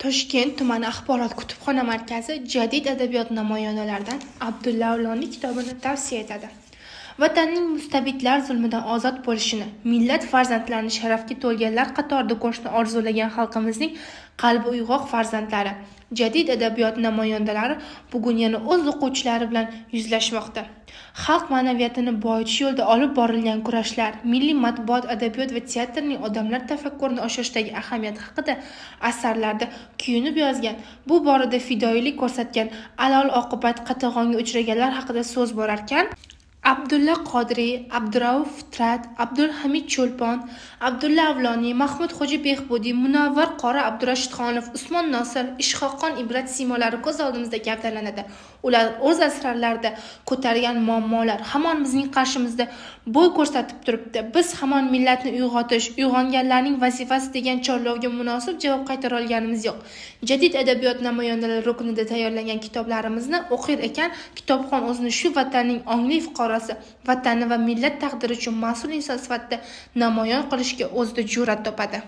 Toshkent tumani axborot kutubxona markazi jadid adabiyot namoyandalaridan Abdulla Avloniy kitobini tavsiya etadi. Vatanning mustabidlar zulmidan ozod bo'lishini, millat farzandlarini sharafga to'lganlar qatorida ko'rishni orzulagan xalqimizning qalbi uyg'oq farzandlari, jadid adabiyot namoyandalari bugun yana o'z o'quvchilari bilan yuzlashmoqda. Xalq ma'naviyatini boyitish yo'lida olib borilgan kurashlar, milliy matbuot, adabiyot va teatrning odamlar tafakkurini oshirishdagi ahamiyati haqida asarlarda kuyunib yozgan, bu borada fidoyilik ko'rsatgan, alal-oqibat qatag'onga uchraganlar haqida so'z borarkan, Abdulla Qodiriy, Abdurauf Fitrat, Abdulhamid Cho'lpon, Abdulla Avloniy, Mahmudxo'ja Behbudiy, Munavvar qori Abdurashidxonov, Usmon Nosir, Is'hoqxon Ibrat siymolari ko'z oldimizda gavdalanadi. Ular o'z asarlarida ko'targan muammolar hamon bizning qarshimizda bo'y ko'rsatib turibdi. Biz hamon millatni uyg'otish, uyg'onganlarning vazifasi degan chorlovga munosib javob qaytara olganimiz yo'q. Jadid adabiyot namoyandalari ruknida tayyorlangan kitoblarimizni o'qir ekan, kitobxon o'zini shu vatanning ongli fuqarosi, vatani va millat taqdiri uchun mas'ul inson sifatida namoyon qilishga o'zida jur'at topadi.